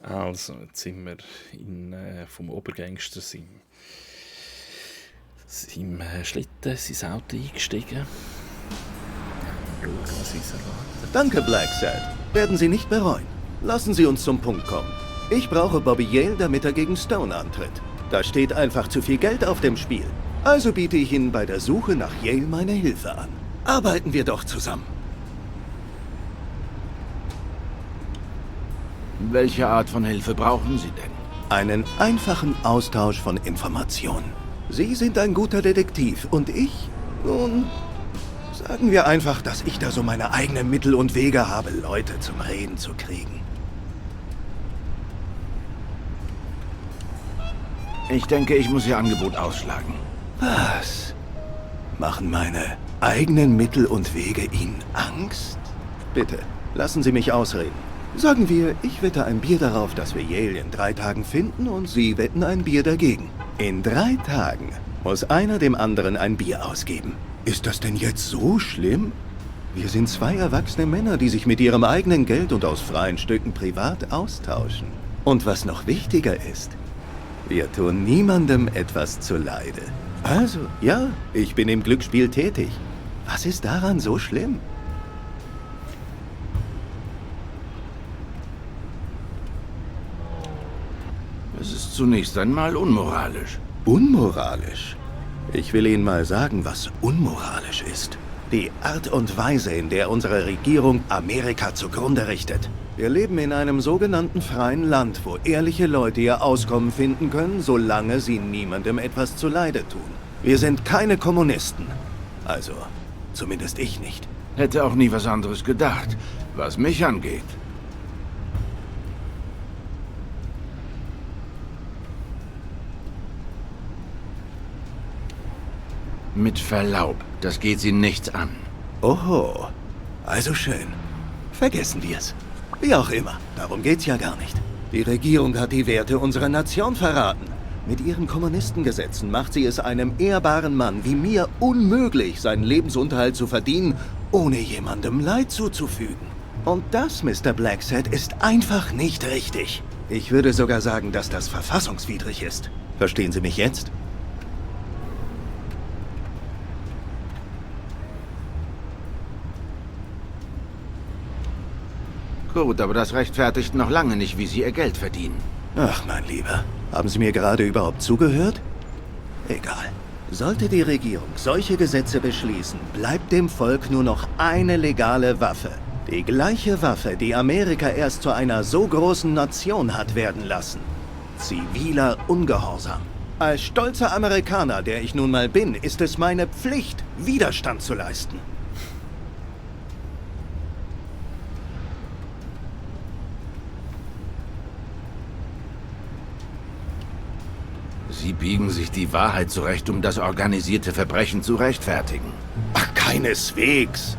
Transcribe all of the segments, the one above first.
Also, jetzt sind wir vom Obergangster seinem Schlitten, sein Auto eingestiegen. Schauen, was uns erwartet. Danke, Blacksad. Werden Sie nicht bereuen. Lassen Sie uns zum Punkt kommen. Ich brauche Bobby Yale, damit er gegen Stone antritt. Da steht einfach zu viel Geld auf dem Spiel. Also biete ich Ihnen bei der Suche nach Yale meine Hilfe an. Arbeiten wir doch zusammen. Welche Art von Hilfe brauchen Sie denn? Einen einfachen Austausch von Informationen. Sie sind ein guter Detektiv und ich, nun, sagen wir einfach, dass ich da so meine eigenen Mittel und Wege habe, Leute zum Reden zu kriegen. Ich denke, ich muss Ihr Angebot ausschlagen. Was? Machen meine eigenen Mittel und Wege Ihnen Angst? Bitte, lassen Sie mich ausreden. Sagen wir, ich wette ein Bier darauf, dass wir Yale in 3 Tagen finden und Sie wetten ein Bier dagegen. In 3 Tagen muss einer dem anderen ein Bier ausgeben. Ist das denn jetzt so schlimm? Wir sind 2 erwachsene Männer, die sich mit ihrem eigenen Geld und aus freien Stücken privat austauschen. Und was noch wichtiger ist, wir tun niemandem etwas zuleide. Also, ja, ich bin im Glücksspiel tätig. Was ist daran so schlimm? Es ist zunächst einmal unmoralisch. Unmoralisch? Ich will Ihnen mal sagen, was unmoralisch ist. Die Art und Weise, in der unsere Regierung Amerika zugrunde richtet. Wir leben in einem sogenannten freien Land, wo ehrliche Leute ihr Auskommen finden können, solange sie niemandem etwas zuleide tun. Wir sind keine Kommunisten. Also, zumindest ich nicht. Hätte auch nie was anderes gedacht, was mich angeht. Mit Verlaub, das geht Sie nichts an. Oho, also schön. Vergessen wir es. Wie auch immer, darum geht's ja gar nicht. Die Regierung hat die Werte unserer Nation verraten. Mit ihren Kommunistengesetzen macht sie es einem ehrbaren Mann wie mir unmöglich, seinen Lebensunterhalt zu verdienen, ohne jemandem Leid zuzufügen. Und das, Mr. Blacksad, ist einfach nicht richtig. Ich würde sogar sagen, dass das verfassungswidrig ist. Verstehen Sie mich jetzt? Gut, aber das rechtfertigt noch lange nicht, wie Sie Ihr Geld verdienen. Ach, mein Lieber, haben Sie mir gerade überhaupt zugehört? Egal. Sollte die Regierung solche Gesetze beschließen, bleibt dem Volk nur noch eine legale Waffe. Die gleiche Waffe, die Amerika erst zu einer so großen Nation hat werden lassen. Ziviler Ungehorsam. Als stolzer Amerikaner, der ich nun mal bin, ist es meine Pflicht, Widerstand zu leisten. Sie biegen sich die Wahrheit zurecht, um das organisierte Verbrechen zu rechtfertigen. Ach, keineswegs.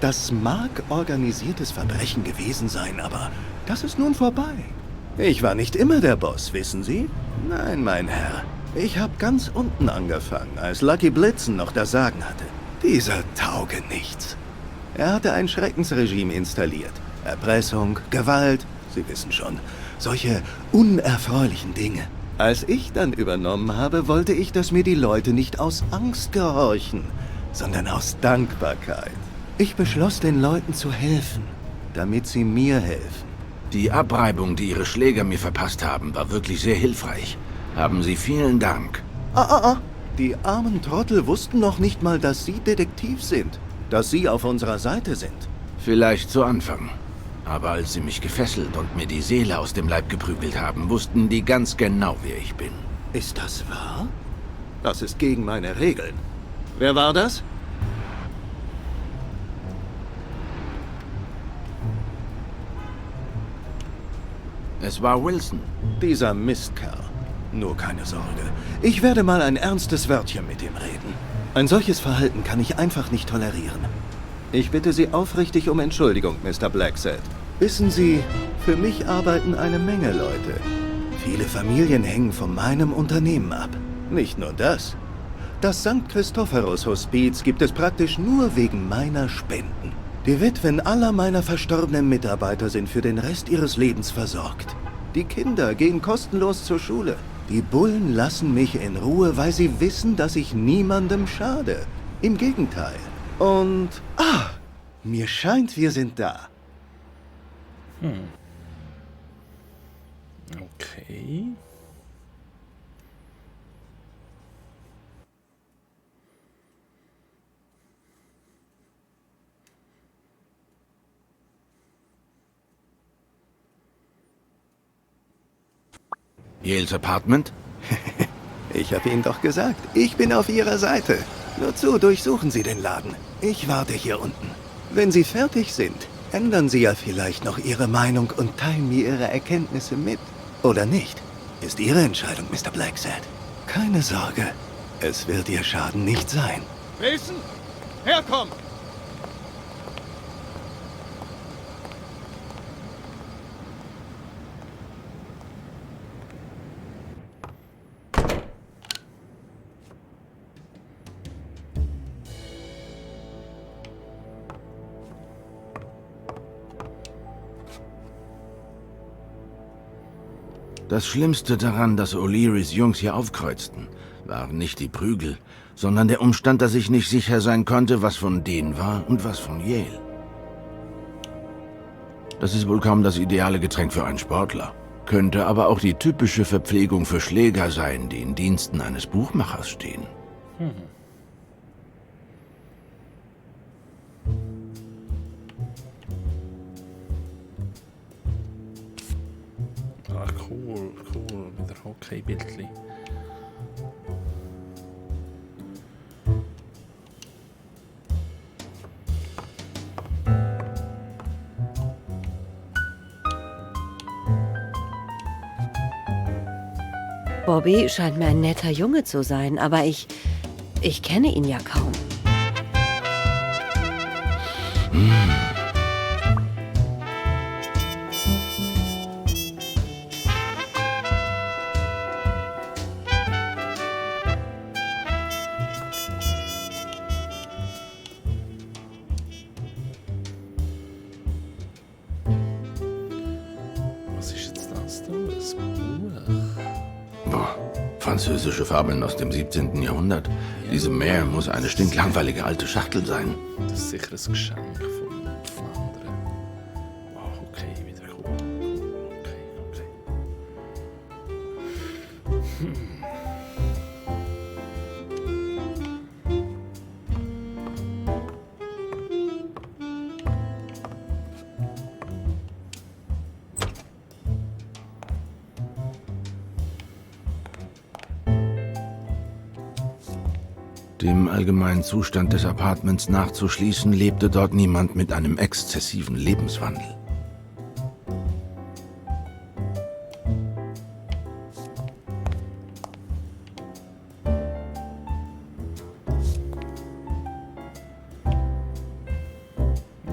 Das mag organisiertes Verbrechen gewesen sein, aber das ist nun vorbei. Ich war nicht immer der Boss, wissen Sie? Nein, mein Herr. Ich habe ganz unten angefangen, als Lucky Blitzen noch das Sagen hatte. Dieser Taugenichts. Er hatte ein Schreckensregime installiert. Erpressung, Gewalt, Sie wissen schon, solche unerfreulichen Dinge. Als ich dann übernommen habe, wollte ich, dass mir die Leute nicht aus Angst gehorchen, sondern aus Dankbarkeit. Ich beschloss, den Leuten zu helfen, damit sie mir helfen. Die Abreibung, die Ihre Schläger mir verpasst haben, war wirklich sehr hilfreich. Haben Sie vielen Dank. Die armen Trottel wussten noch nicht mal, dass Sie Detektiv sind, dass Sie auf unserer Seite sind. Vielleicht zu Anfang. Aber als Sie mich gefesselt und mir die Seele aus dem Leib geprügelt haben, wussten die ganz genau, wer ich bin. Ist das wahr? Das ist gegen meine Regeln. Wer war das? Es war Wilson. Dieser Mistkerl. Nur keine Sorge. Ich werde mal ein ernstes Wörtchen mit ihm reden. Ein solches Verhalten kann ich einfach nicht tolerieren. Ich bitte Sie aufrichtig um Entschuldigung, Mr. Blacksad. Wissen Sie, für mich arbeiten eine Menge Leute. Viele Familien hängen von meinem Unternehmen ab. Nicht nur das. Das St. Christophorus Hospiz gibt es praktisch nur wegen meiner Spenden. Die Witwen aller meiner verstorbenen Mitarbeiter sind für den Rest ihres Lebens versorgt. Die Kinder gehen kostenlos zur Schule. Die Bullen lassen mich in Ruhe, weil sie wissen, dass ich niemandem schade. Im Gegenteil. Und... mir scheint, wir sind da. Okay. Yales Apartment? Ich habe Ihnen doch gesagt, ich bin auf Ihrer Seite. Nur zu, durchsuchen Sie den Laden. Ich warte hier unten. Wenn Sie fertig sind, ändern Sie ja vielleicht noch Ihre Meinung und teilen mir Ihre Erkenntnisse mit. Oder nicht? Ist Ihre Entscheidung, Mr. Blacksad. Keine Sorge, es wird Ihr Schaden nicht sein. Wilson, herkommen! Das Schlimmste daran, dass O'Learys Jungs hier aufkreuzten, waren nicht die Prügel, sondern der Umstand, dass ich nicht sicher sein konnte, was von denen war und was von Yale. Das ist wohl kaum das ideale Getränk für einen Sportler, könnte aber auch die typische Verpflegung für Schläger sein, die in Diensten eines Buchmachers stehen. Cool, mit der Hockey-Bildli. Bobby scheint mir ein netter Junge zu sein, aber ich kenne ihn ja kaum. Was ist jetzt das da? Ein Buch? Boah, französische Fabeln aus dem 17. Jahrhundert. Diese Mare muss eine stinklangweilige alte Schachtel sein. Das ist sicher ein Geschenk von anderen. Wow, okay, wieder cool. Okay. Dem allgemeinen Zustand des Apartments nachzuschließen, lebte dort niemand mit einem exzessiven Lebenswandel.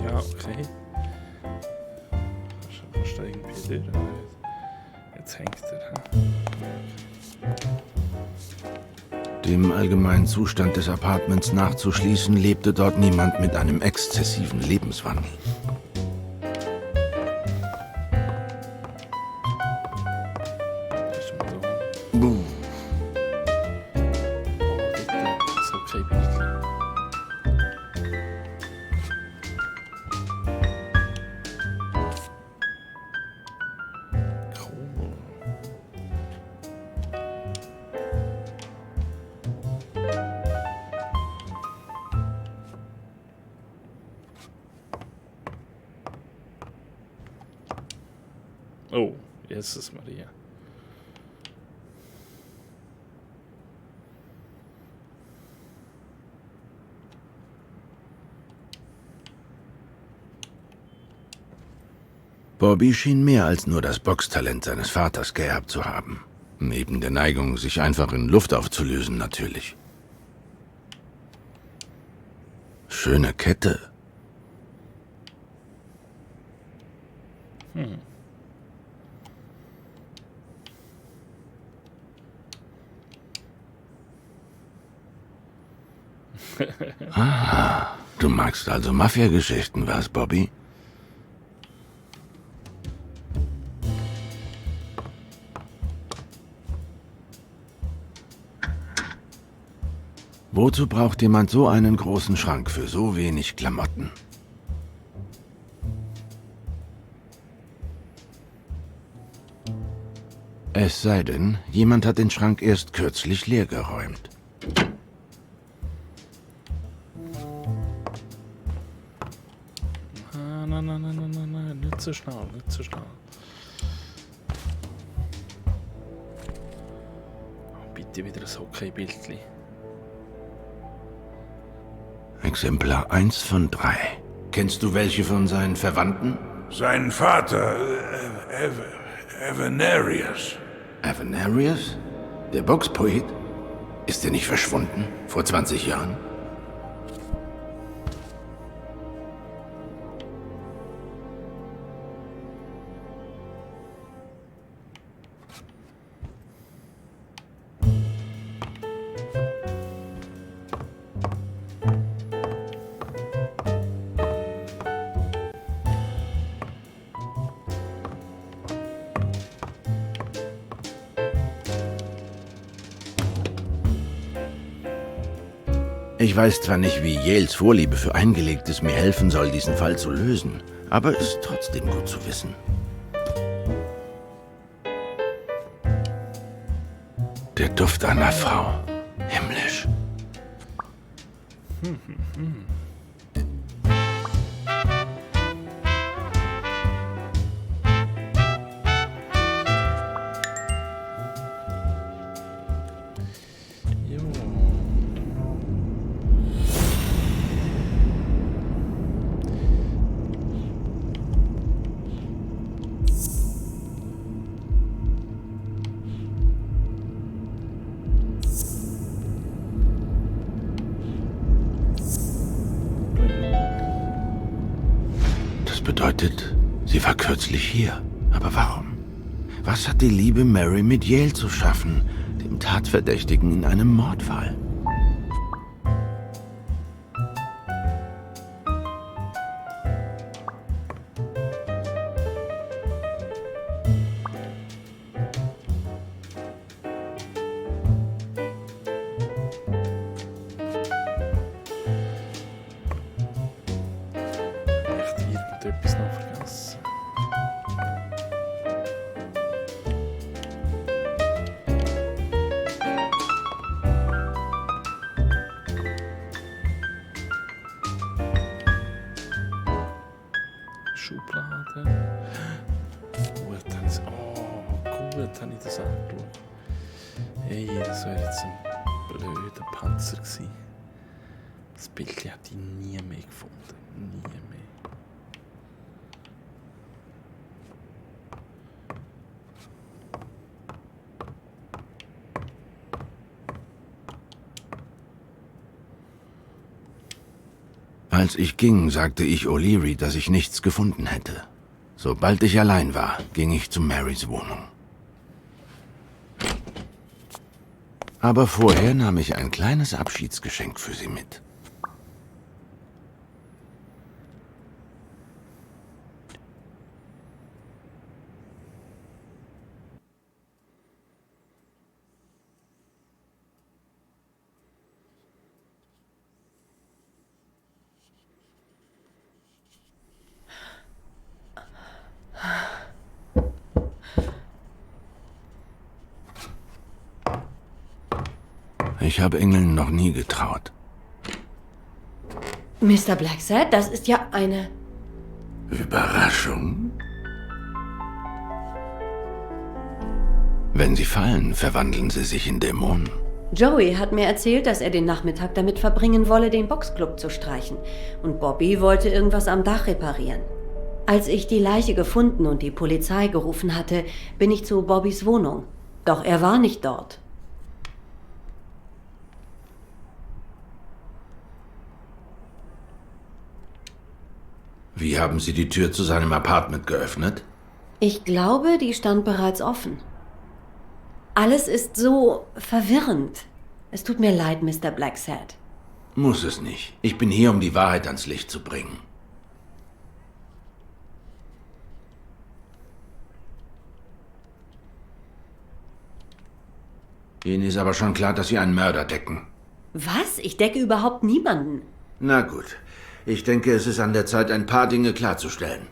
Ja, okay. Was da irgendwie durch? Jetzt hängt er. Dem allgemeinen Zustand des Apartments nachzuschließen, lebte dort niemand mit einem exzessiven Lebenswandel. Ist man da? Buh. Das Hockey-Bildli. Cool. Oh, Jesus Maria. Bobby schien mehr als nur das Boxtalent seines Vaters geerbt zu haben. Neben der Neigung, sich einfach in Luft aufzulösen, natürlich. Schöne Kette. Ah, du magst also Mafia-Geschichten, was, Bobby? Wozu braucht jemand so einen großen Schrank für so wenig Klamotten? Es sei denn, jemand hat den Schrank erst kürzlich leergeräumt. Nein, nicht so schnell, nicht so schnell. Oh, bitte wieder ein Hockey-Bildchen. Exemplar 1 von 3. Kennst du welche von seinen Verwandten? Sein Vater, Avenarius. Avenarius? Der Boxpoet? Ist er nicht verschwunden? Vor 20 Jahren? Ich weiß zwar nicht, wie Yales Vorliebe für Eingelegtes mir helfen soll, diesen Fall zu lösen, aber es ist trotzdem gut zu wissen. Der Duft einer Frau. Himmlisch. Jo. Das bedeutet, sie war kürzlich hier. Aber warum? Was hat die liebe Mary mit Yale zu schaffen, dem Tatverdächtigen in einem Mordfall? Echt irgendetwas noch vergessen. Schublade. Gut, habe ich gut, habe ich das angeschaut. Hey, das wäre jetzt ein blöder Panzer gewesen. Das Bild hätte ich nie mehr gefunden. Nie mehr. Als ich ging, sagte ich O'Leary, dass ich nichts gefunden hätte. Sobald ich allein war, ging ich zu Marys Wohnung. Aber vorher nahm ich ein kleines Abschiedsgeschenk für sie mit. Ich habe Engeln noch nie getraut. Mr. Blacksad, das ist ja eine... Überraschung? Wenn sie fallen, verwandeln sie sich in Dämonen. Joey hat mir erzählt, dass er den Nachmittag damit verbringen wolle, den Boxclub zu streichen. Und Bobby wollte irgendwas am Dach reparieren. Als ich die Leiche gefunden und die Polizei gerufen hatte, bin ich zu Bobbys Wohnung. Doch er war nicht dort. Wie haben Sie die Tür zu seinem Apartment geöffnet? Ich glaube, die stand bereits offen. Alles ist so verwirrend. Es tut mir leid, Mr. Blacksad. Muss es nicht. Ich bin hier, um die Wahrheit ans Licht zu bringen. Ihnen ist aber schon klar, dass Sie einen Mörder decken. Was? Ich decke überhaupt niemanden. Na gut. Ich denke, es ist an der Zeit, ein paar Dinge klarzustellen.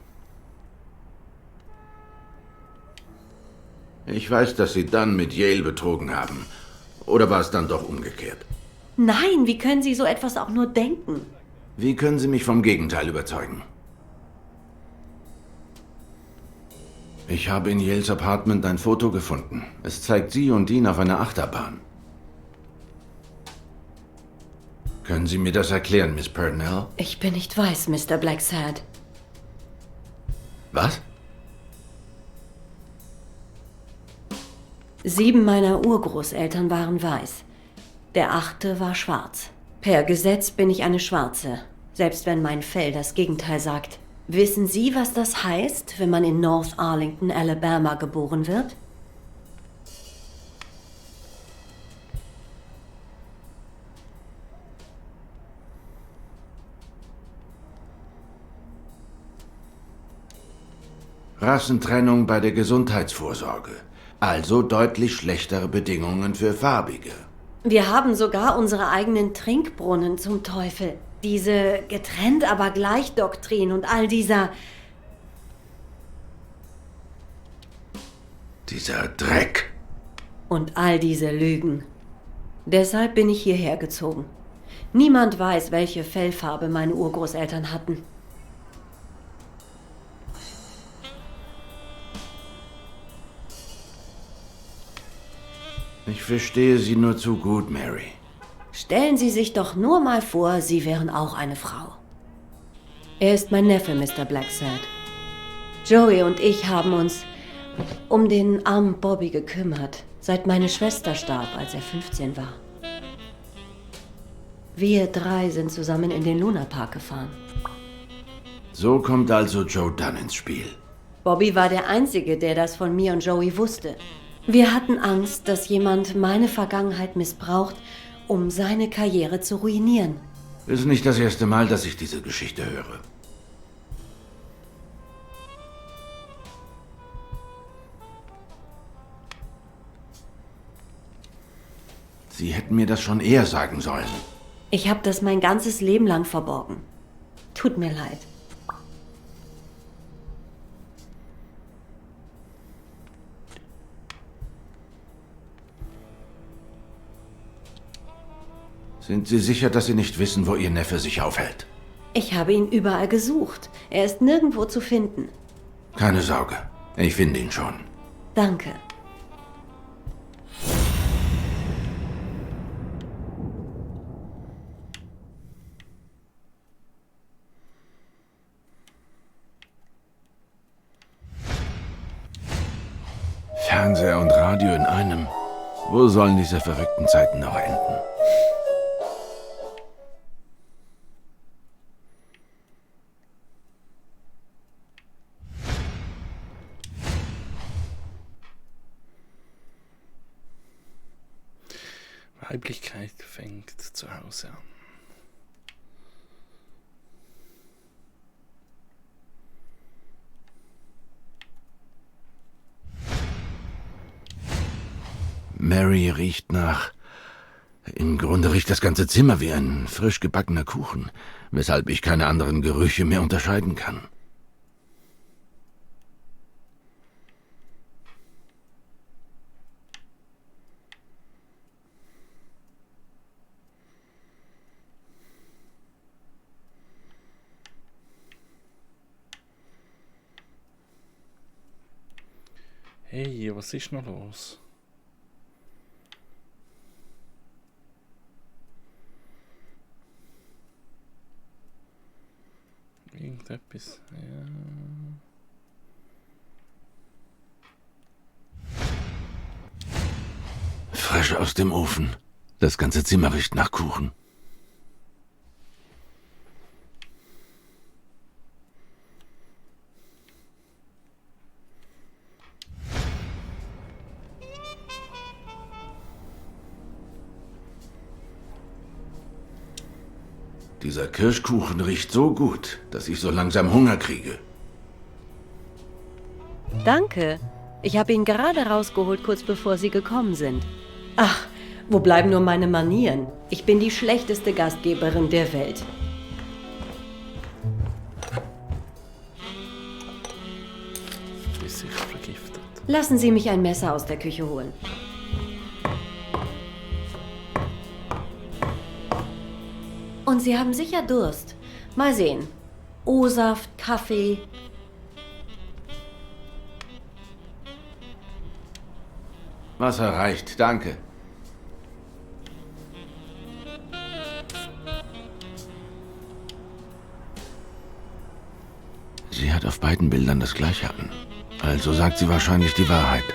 Ich weiß, dass Sie dann mit Yale betrogen haben. Oder war es dann doch umgekehrt? Nein, wie können Sie so etwas auch nur denken? Wie können Sie mich vom Gegenteil überzeugen? Ich habe in Yales Apartment ein Foto gefunden. Es zeigt Sie und ihn auf einer Achterbahn. Können Sie mir das erklären, Miss Purnell? Ich bin nicht weiß, Mr. Blacksad. Was? 7 meiner Urgroßeltern waren weiß. Der 8. war schwarz. Per Gesetz bin ich eine Schwarze, selbst wenn mein Fell das Gegenteil sagt. Wissen Sie, was das heißt, wenn man in North Arlington, Alabama geboren wird? Rassentrennung bei der Gesundheitsvorsorge. Also deutlich schlechtere Bedingungen für Farbige. Wir haben sogar unsere eigenen Trinkbrunnen zum Teufel. Diese getrennt aber gleich Doktrin und all dieser... Dieser Dreck. Und all diese Lügen. Deshalb bin ich hierher gezogen. Niemand weiß, welche Fellfarbe meine Urgroßeltern hatten. Ich verstehe Sie nur zu gut, Mary. Stellen Sie sich doch nur mal vor, Sie wären auch eine Frau. Er ist mein Neffe, Mr. Blacksad. Joey und ich haben uns um den armen Bobby gekümmert, seit meine Schwester starb, als er 15 war. Wir 3 sind zusammen in den Lunapark gefahren. So kommt also Joe Dunn ins Spiel. Bobby war der Einzige, der das von mir und Joey wusste. Wir hatten Angst, dass jemand meine Vergangenheit missbraucht, um seine Karriere zu ruinieren. Ist nicht das erste Mal, dass ich diese Geschichte höre. Sie hätten mir das schon eher sagen sollen. Ich habe das mein ganzes Leben lang verborgen. Tut mir leid. Sind Sie sicher, dass Sie nicht wissen, wo Ihr Neffe sich aufhält? Ich habe ihn überall gesucht. Er ist nirgendwo zu finden. Keine Sorge. Ich finde ihn schon. Danke. Fernseher und Radio in einem. Wo sollen diese verrückten Zeiten noch enden? Weiblichkeit fängt zu Hause an. Mary riecht nach... Im Grunde riecht das ganze Zimmer wie ein frisch gebackener Kuchen, weshalb ich keine anderen Gerüche mehr unterscheiden kann. Hey, was ist noch los? Irgendetwas, ja. Frisch aus dem Ofen. Das ganze Zimmer riecht nach Kuchen. Dieser Kirschkuchen riecht so gut, dass ich so langsam Hunger kriege. Danke. Ich habe ihn gerade rausgeholt, kurz bevor Sie gekommen sind. Ach, Wo bleiben nur meine Manieren? Ich bin die schlechteste Gastgeberin der Welt. Ist sicher vergiftet. Lassen Sie mich ein Messer aus der Küche holen. Und Sie haben sicher Durst. Mal sehen. O-Saft, Kaffee. Wasser reicht, danke. Sie hat auf beiden Bildern das Gleiche an. Also sagt sie wahrscheinlich die Wahrheit.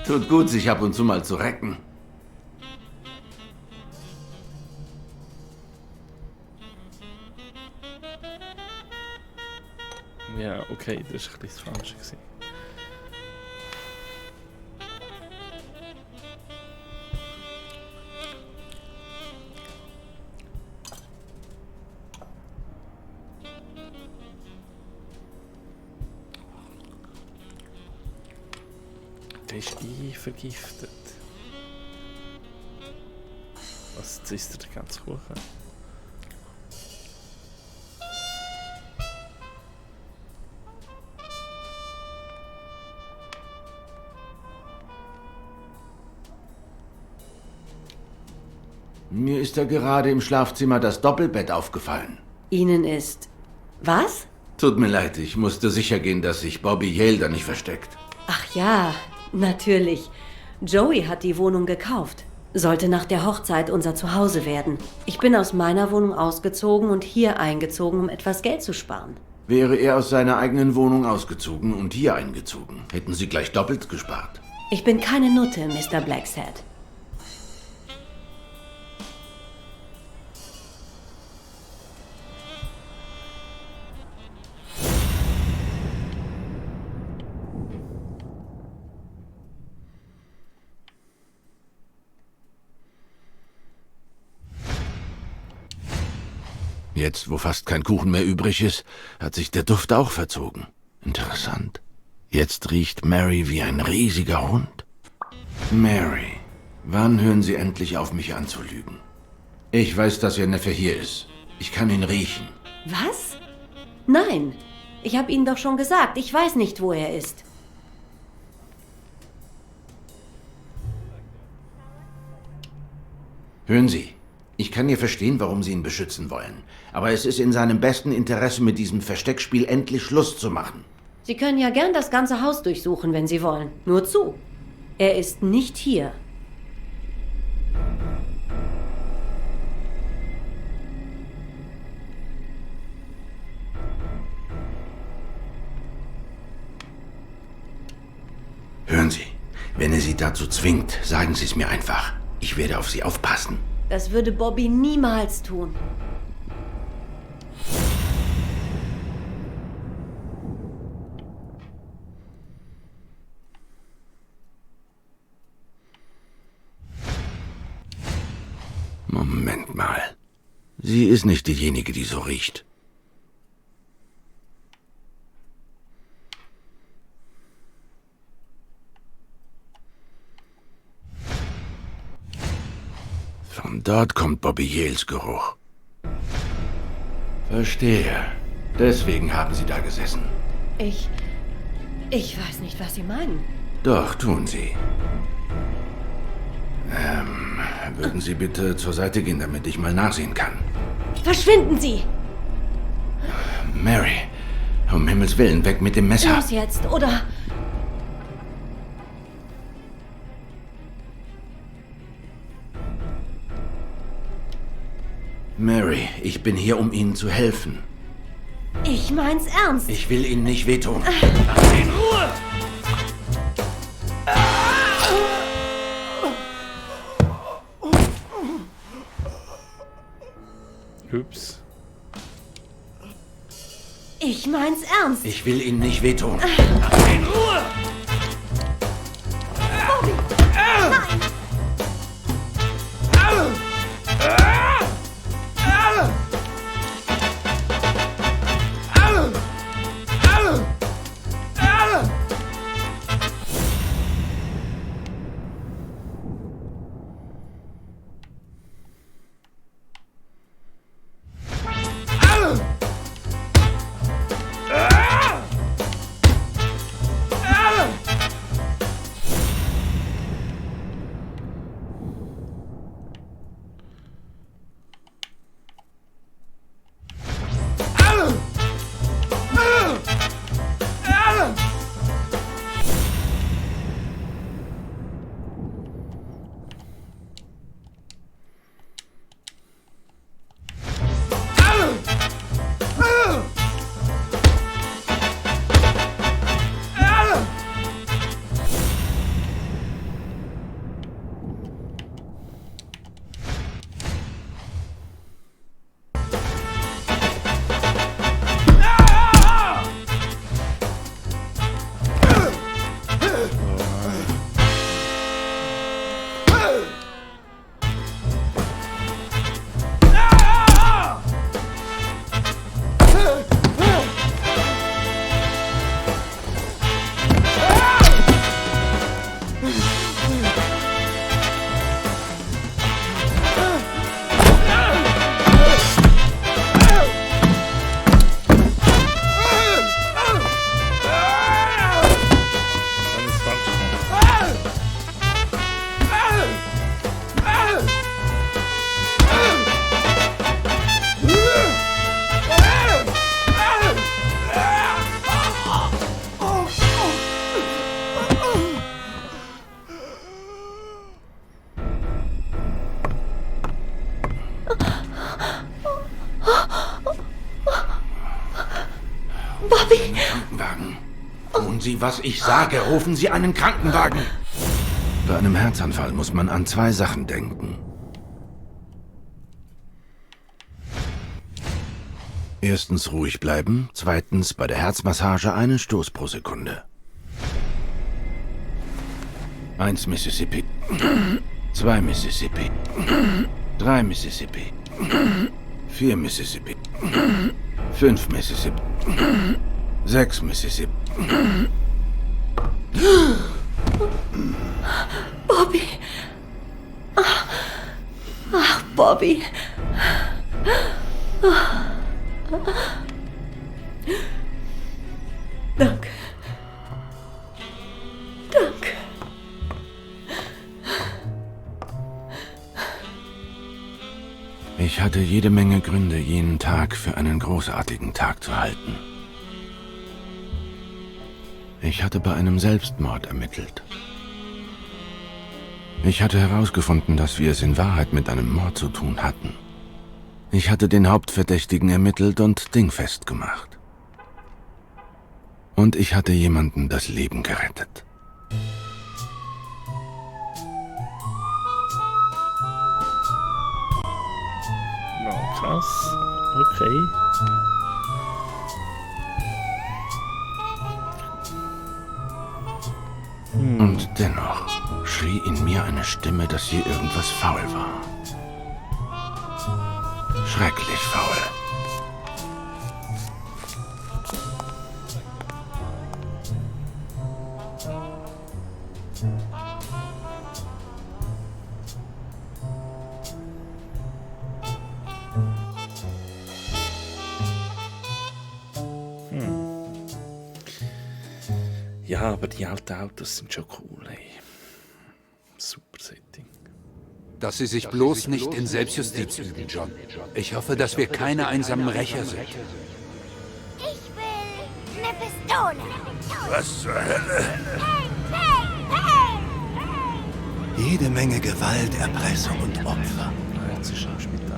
Tut gut, sich ab und zu mal zu recken. Ja, okay, das war ein bisschen das Falsche gewesen. Der ist vergiftet. Was ist der ganze Kuchen? Mir ist da gerade im Schlafzimmer das Doppelbett aufgefallen. Ihnen ist... Was? Tut mir leid, ich musste sicher gehen, dass sich Bobby Yale da nicht versteckt. Ach ja, natürlich. Joey hat die Wohnung gekauft. Sollte nach der Hochzeit unser Zuhause werden. Ich bin aus meiner Wohnung ausgezogen und hier eingezogen, um etwas Geld zu sparen. Wäre er aus seiner eigenen Wohnung ausgezogen und hier eingezogen, hätten Sie gleich doppelt gespart. Ich bin keine Nutte, Mr. Blacksad. Jetzt, wo fast kein Kuchen mehr übrig ist, hat sich der Duft auch verzogen. Interessant. Jetzt riecht Mary wie ein riesiger Hund. Mary, wann hören Sie endlich auf, mich anzulügen? Ich weiß, dass Ihr Neffe hier ist. Ich kann ihn riechen. Was? Nein, ich habe Ihnen doch schon gesagt, ich weiß nicht, wo er ist. Hören Sie, ich kann ja verstehen, warum Sie ihn beschützen wollen. Aber es ist in seinem besten Interesse, mit diesem Versteckspiel endlich Schluss zu machen. Sie können ja gern das ganze Haus durchsuchen, wenn Sie wollen. Nur zu. Er ist nicht hier. Hören Sie, wenn er Sie dazu zwingt, sagen Sie es mir einfach. Ich werde auf Sie aufpassen. Das würde Bobby niemals tun. Moment mal. Sie ist nicht diejenige, die so riecht. Von dort kommt Bobby Yales Geruch. Verstehe. Deswegen haben Sie da gesessen. Ich weiß nicht, was Sie meinen. Doch, tun Sie. Würden Sie bitte zur Seite gehen, damit ich mal nachsehen kann? Verschwinden Sie! Mary, um Himmels Willen, weg mit dem Messer. Los jetzt, oder... Mary, ich bin hier, um Ihnen zu helfen. Ich mein's ernst. Ich will Ihnen nicht wehtun. In Ruhe! Ups. Ich mein's ernst. Ich will Ihnen nicht wehtun. In Ruhe! Bobby! Krankenwagen. Tun Sie, was ich sage. Rufen Sie einen Krankenwagen. Bei einem Herzanfall muss man an 2 Sachen denken. Erstens ruhig bleiben, zweitens bei der Herzmassage einen Stoß pro Sekunde. 1 Mississippi, 2 Mississippi, 3 Mississippi, 4 Mississippi, 5 Mississippi, 6 Mississippi. Bobby! Ach, Bobby! Danke. Danke. Ich hatte jede Menge Gründe, jenen Tag für einen großartigen Tag zu halten. Ich hatte bei einem Selbstmord ermittelt. Ich hatte herausgefunden, dass wir es in Wahrheit mit einem Mord zu tun hatten. Ich hatte den Hauptverdächtigen ermittelt und dingfest gemacht. Und ich hatte jemandem das Leben gerettet. Oh, krass. Okay. Und dennoch schrie in mir eine Stimme, dass hier irgendwas faul war. Schrecklich faul. Ja, aber die alten Autos sind schon cool, ey. Super Setting. Dass Sie sich bloß nicht in Selbstjustiz üben, John. Ich hoffe, dass wir keine einsamen Rächer sind. Ich will eine Pistole. Was zur Hölle? Jede Menge Gewalt, Erpressung und Opfer. Jetzt ist schon Spital.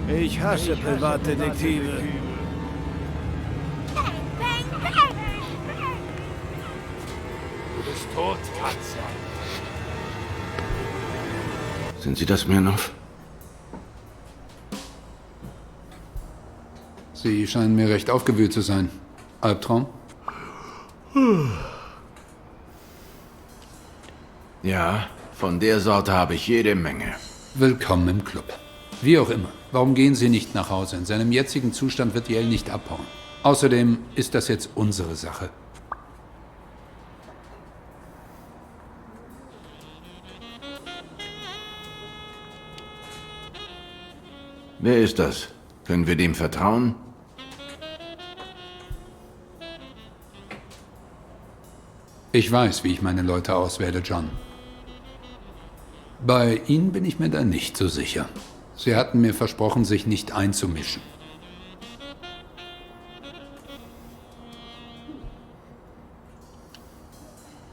Ich hasse Privatdetektive. Du bist tot, Katze. Sind Sie das, Smirnoff? Sie scheinen mir recht aufgewühlt zu sein. Albtraum? Ja, von der Sorte habe ich jede Menge. Willkommen im Club. Wie auch immer, warum gehen Sie nicht nach Hause? In seinem jetzigen Zustand wird Yale nicht abhauen. Außerdem ist das jetzt unsere Sache. Wer ist das? Können wir dem vertrauen? Ich weiß, wie ich meine Leute auswähle, John. Bei Ihnen bin ich mir da nicht so sicher. Sie hatten mir versprochen, sich nicht einzumischen.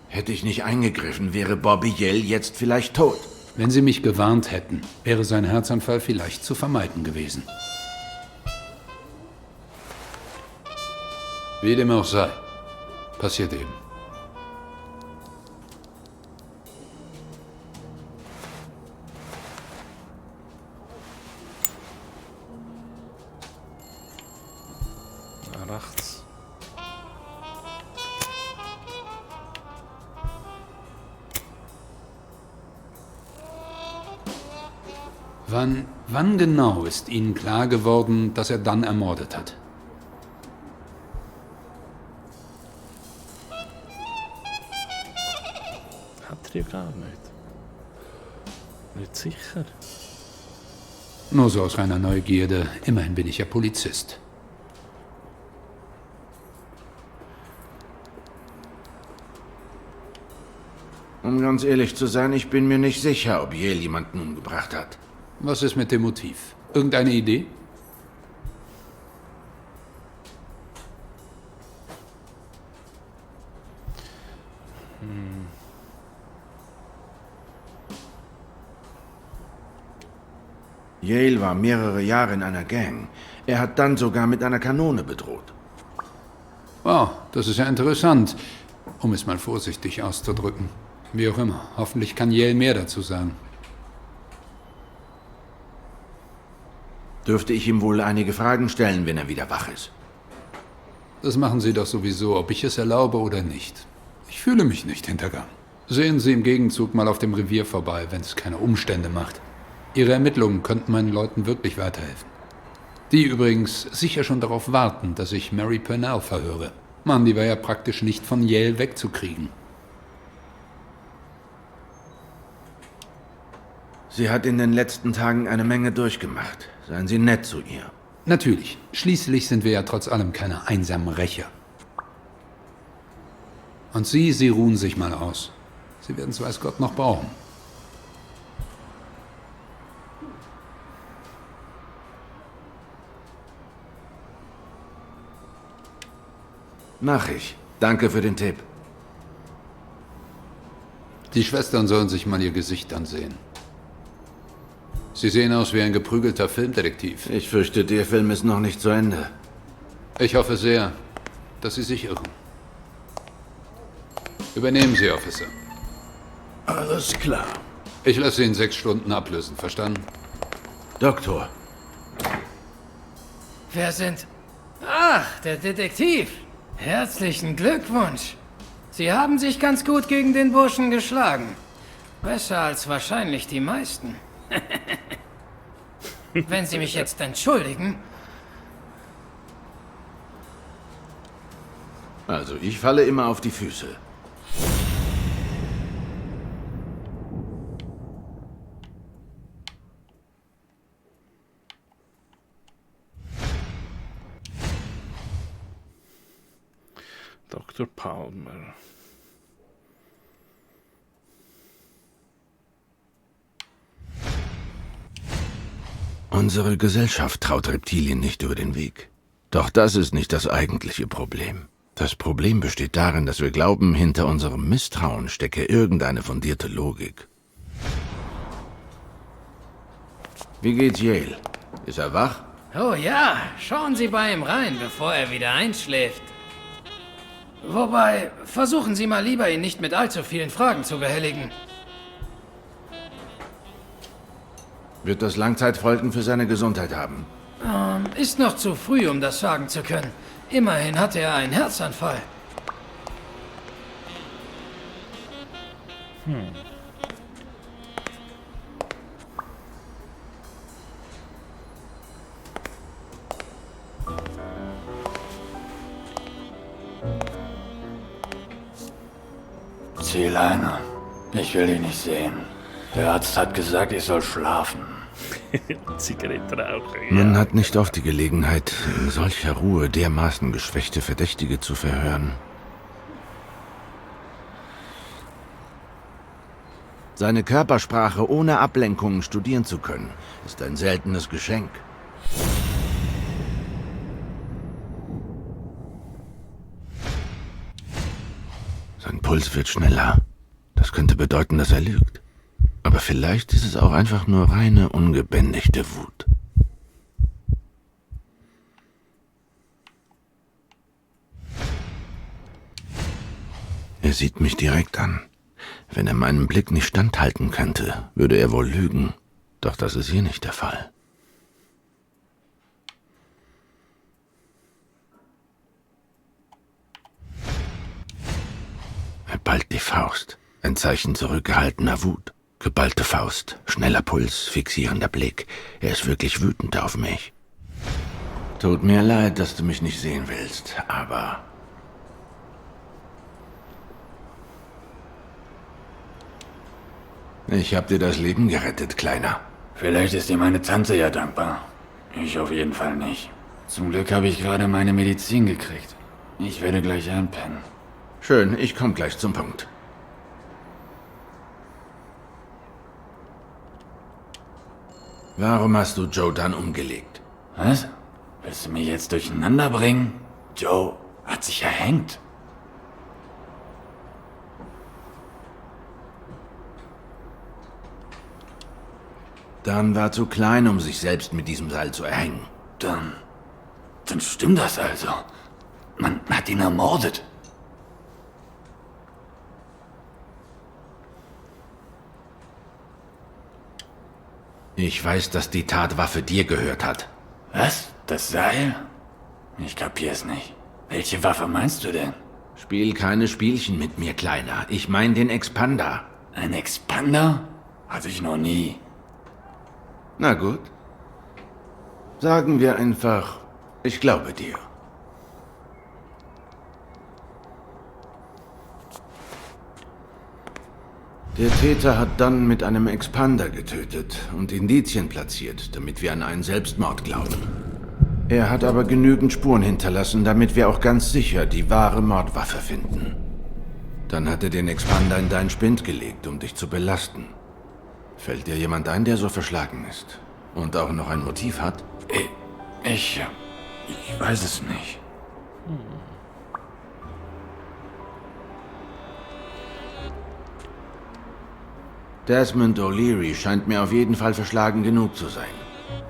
Hätte ich nicht eingegriffen, wäre Bobby Yale jetzt vielleicht tot. Wenn Sie mich gewarnt hätten, wäre sein Herzanfall vielleicht zu vermeiden gewesen. Wie dem auch sei, passiert eben. Rechts. Wann genau ist Ihnen klar geworden, dass er dann ermordet hat? Hat er ja gar nicht. Nicht sicher. Nur so aus reiner Neugierde. Immerhin bin ich ja Polizist. Um ganz ehrlich zu sein, ich bin mir nicht sicher, ob Yale jemanden umgebracht hat. Was ist mit dem Motiv? Irgendeine Idee? Yale war mehrere Jahre in einer Gang. Er hat dann sogar mit einer Kanone bedroht. Wow, das ist ja interessant, um es mal vorsichtig auszudrücken. Wie auch immer, hoffentlich kann Yale mehr dazu sagen. Dürfte ich ihm wohl einige Fragen stellen, wenn er wieder wach ist? Das machen Sie doch sowieso, ob ich es erlaube oder nicht. Ich fühle mich nicht hintergangen. Sehen Sie im Gegenzug mal auf dem Revier vorbei, wenn es keine Umstände macht. Ihre Ermittlungen könnten meinen Leuten wirklich weiterhelfen. Die übrigens sicher schon darauf warten, dass ich Mary Purnell verhöre. Mann, die war ja praktisch nicht von Yale wegzukriegen. Sie hat in den letzten Tagen eine Menge durchgemacht. Seien Sie nett zu ihr. Natürlich. Schließlich sind wir ja trotz allem keine einsamen Rächer. Und Sie ruhen sich mal aus. Sie werden es weiß Gott noch brauchen. Mach ich. Danke für den Tipp. Die Schwestern sollen sich mal ihr Gesicht ansehen. Sie sehen aus wie ein geprügelter Filmdetektiv. Ich fürchte, der Film ist noch nicht zu Ende. Ich hoffe sehr, dass Sie sich irren. Übernehmen Sie, Officer. Alles klar. Ich lasse Sie in 6 Stunden ablösen, verstanden? Doktor. Wer sind... Ach, der Detektiv. Herzlichen Glückwunsch. Sie haben sich ganz gut gegen den Burschen geschlagen. Besser als wahrscheinlich die meisten. Wenn Sie mich jetzt entschuldigen... Also, ich falle immer auf die Füße. Dr. Palmer. Unsere Gesellschaft traut Reptilien nicht über den Weg. Doch das ist nicht das eigentliche Problem. Das Problem besteht darin, dass wir glauben, hinter unserem Misstrauen stecke irgendeine fundierte Logik. Wie geht's Yale? Ist er wach? Oh ja, schauen Sie bei ihm rein, bevor er wieder einschläft. Wobei, versuchen Sie mal lieber, ihn nicht mit allzu vielen Fragen zu behelligen. Wird das Langzeitfolgen für seine Gesundheit haben? Ist noch zu früh, um das sagen zu können. Immerhin hatte er einen Herzanfall. Zieh Leine. Ich will dich nicht sehen. Der Arzt hat gesagt, ich soll schlafen. Zigarette rauchen. Man hat nicht oft die Gelegenheit, in solcher Ruhe dermaßen geschwächte Verdächtige zu verhören. Seine Körpersprache ohne Ablenkungen studieren zu können, ist ein seltenes Geschenk. Sein Puls wird schneller. Das könnte bedeuten, dass er lügt. Aber vielleicht ist es auch einfach nur reine, ungebändigte Wut. Er sieht mich direkt an. Wenn er meinem Blick nicht standhalten könnte, würde er wohl lügen. Doch das ist hier nicht der Fall. Er ballt die Faust. Ein Zeichen zurückgehaltener Wut. Geballte Faust, schneller Puls, fixierender Blick. Er ist wirklich wütend auf mich. Tut mir leid, dass du mich nicht sehen willst, aber... Ich hab dir das Leben gerettet, Kleiner. Vielleicht ist dir meine Tante ja dankbar. Ich auf jeden Fall nicht. Zum Glück habe ich gerade meine Medizin gekriegt. Ich werde gleich einpennen. Schön, ich komm gleich zum Punkt. Warum hast du Joe dann umgelegt? Was? Willst du mich jetzt durcheinander bringen? Joe hat sich erhängt. Dan war zu klein, um sich selbst mit diesem Seil zu erhängen. Dann stimmt das also. Man hat ihn ermordet. Ich weiß, dass die Tatwaffe dir gehört hat. Was? Das Seil? Ich kapier's nicht. Welche Waffe meinst du denn? Spiel keine Spielchen mit mir, Kleiner. Ich mein den Expander. Ein Expander? Hatte ich noch nie. Na gut. Sagen wir einfach, ich glaube dir. Der Täter hat dann mit einem Expander getötet und Indizien platziert, damit wir an einen Selbstmord glauben. Er hat aber genügend Spuren hinterlassen, damit wir auch ganz sicher die wahre Mordwaffe finden. Dann hat er den Expander in deinen Spind gelegt, um dich zu belasten. Fällt dir jemand ein, der so verschlagen ist? Und auch noch ein Motiv hat? Ich weiß es nicht. Desmond O'Leary scheint mir auf jeden Fall verschlagen genug zu sein.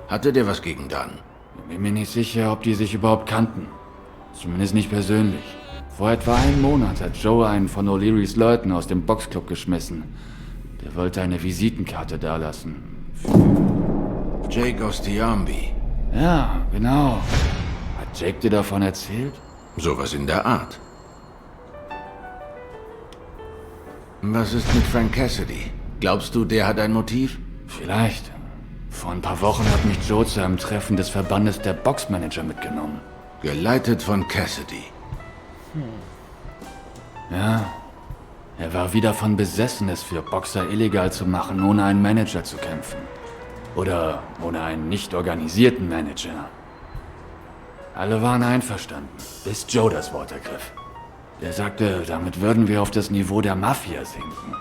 Hatte der was gegen Dan? Bin mir nicht sicher, ob die sich überhaupt kannten. Zumindest nicht persönlich. Vor etwa einem Monat hat Joe einen von O'Learys Leuten aus dem Boxclub geschmissen. Der wollte eine Visitenkarte dalassen. Jake Ostiambi. Ja, genau. Hat Jake dir davon erzählt? Sowas in der Art. Was ist mit Frank Cassidy? Glaubst du, der hat ein Motiv? Vielleicht. Vor ein paar Wochen hat mich Joe zu einem Treffen des Verbandes der Boxmanager mitgenommen. Geleitet von Cassidy. Ja. Er war wie davon besessen, es für Boxer illegal zu machen, ohne einen Manager zu kämpfen. Oder ohne einen nicht organisierten Manager. Alle waren einverstanden, bis Joe das Wort ergriff. Er sagte, damit würden wir auf das Niveau der Mafia sinken.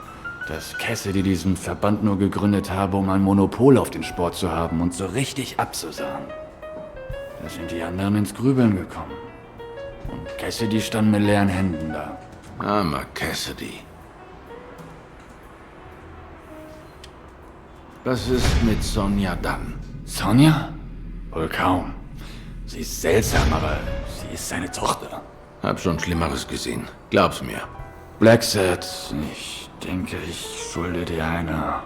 Dass Cassidy diesen Verband nur gegründet habe, um ein Monopol auf den Sport zu haben und so richtig abzusahen. Da sind die anderen ins Grübeln gekommen. Und Cassidy stand mit leeren Händen da. Armer Cassidy. Was ist mit Sonja dann? Sonja? Wohl kaum. Sie ist seltsam, aber sie ist seine Tochter. Hab schon Schlimmeres gesehen. Glaub's mir. Blacksad, ich denke, ich schulde dir eine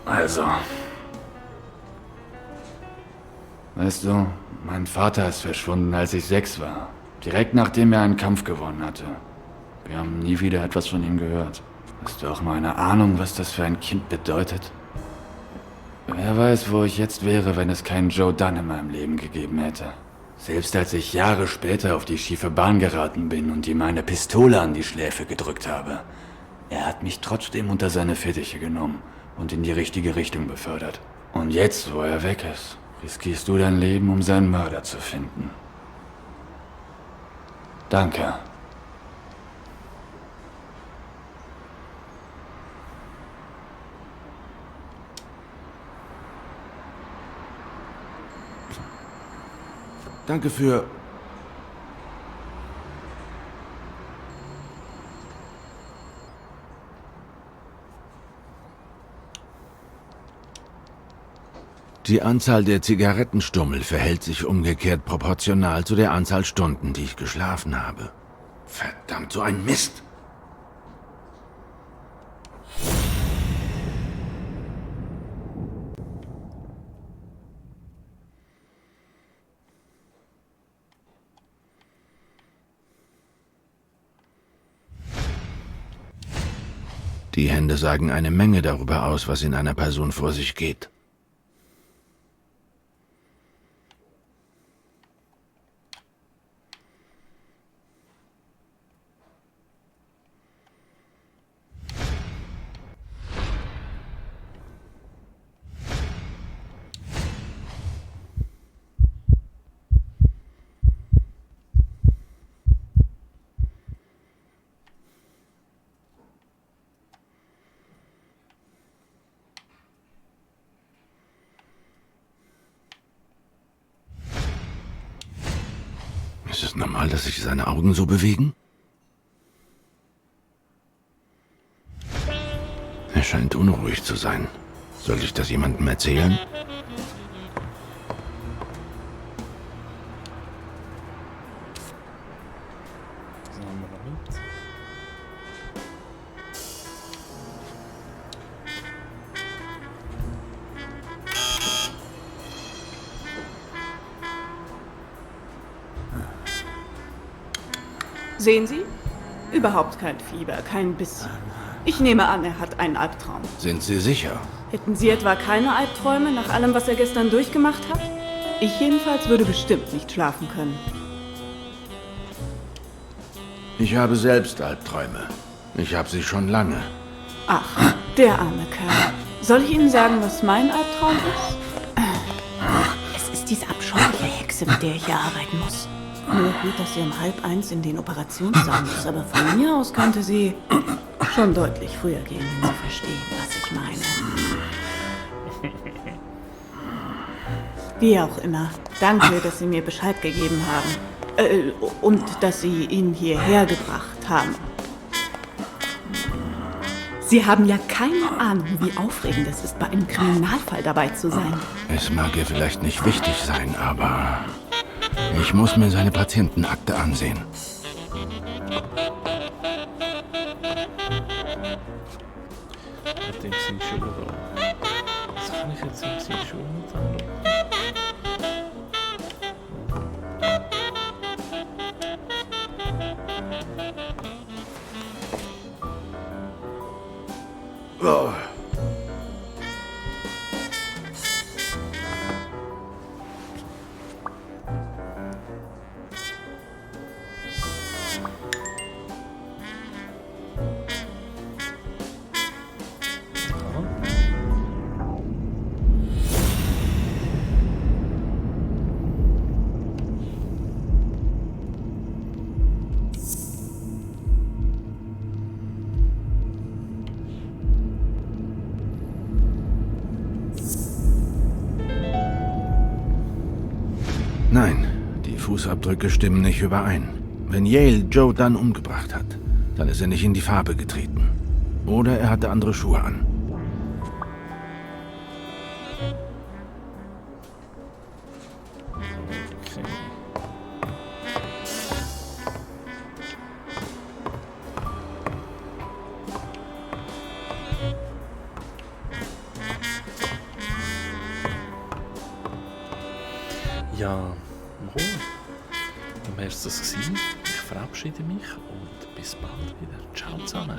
Also. Weißt du, mein Vater ist verschwunden, als ich 6 war. Direkt nachdem er einen Kampf gewonnen hatte. Wir haben nie wieder etwas von ihm gehört. Hast du auch mal eine Ahnung, was das für ein Kind bedeutet? Wer weiß, wo ich jetzt wäre, wenn es keinen Joe Dunn in meinem Leben gegeben hätte. Selbst als ich Jahre später auf die schiefe Bahn geraten bin und ihm eine Pistole an die Schläfe gedrückt habe, er hat mich trotzdem unter seine Fittiche genommen und in die richtige Richtung befördert. Und jetzt, wo er weg ist, riskierst du dein Leben, um seinen Mörder zu finden. Danke. Danke für... Die Anzahl der Zigarettenstummel verhält sich umgekehrt proportional zu der Anzahl Stunden, die ich geschlafen habe. Verdammt, so ein Mist! Die Hände sagen eine Menge darüber aus, was in einer Person vor sich geht. Ist es normal, dass sich seine Augen so bewegen? Er scheint unruhig zu sein. Soll ich das jemandem erzählen? Was haben wir noch mit? Sehen Sie? Überhaupt kein Fieber, kein bisschen. Ich nehme an, er hat einen Albtraum. Sind Sie sicher? Hätten Sie etwa keine Albträume nach allem, was er gestern durchgemacht hat? Ich jedenfalls würde bestimmt nicht schlafen können. Ich habe selbst Albträume. Ich habe sie schon lange. Ach, der arme Kerl. Soll ich Ihnen sagen, was mein Albtraum ist? Es ist diese abscheuliche Hexe, mit der ich hier arbeiten muss. Nur gut, dass sie um 12:30 in den Operationssaal muss, aber von mir aus könnte sie schon deutlich früher gehen, wenn Sie verstehen, was ich meine. Wie auch immer. Danke, dass Sie mir Bescheid gegeben haben. Und dass Sie ihn hierher gebracht haben. Sie haben ja keine Ahnung, wie aufregend es ist, bei einem Kriminalfall dabei zu sein. Es mag ihr vielleicht nicht wichtig sein, aber ich muss mir seine Patientenakte ansehen. Mit dem sind schon da. Was kann ich jetzt im Sinn schon mit anrufen? Oh. Nein, die Fußabdrücke stimmen nicht überein. Wenn Yale Joe Dunn umgebracht hat, dann ist er nicht in die Farbe getreten. Oder er hatte andere Schuhe an. Okay. Ja, mal. Dann wäre es das gewesen. Ich verabschiede mich und bis bald wieder. Ciao zusammen.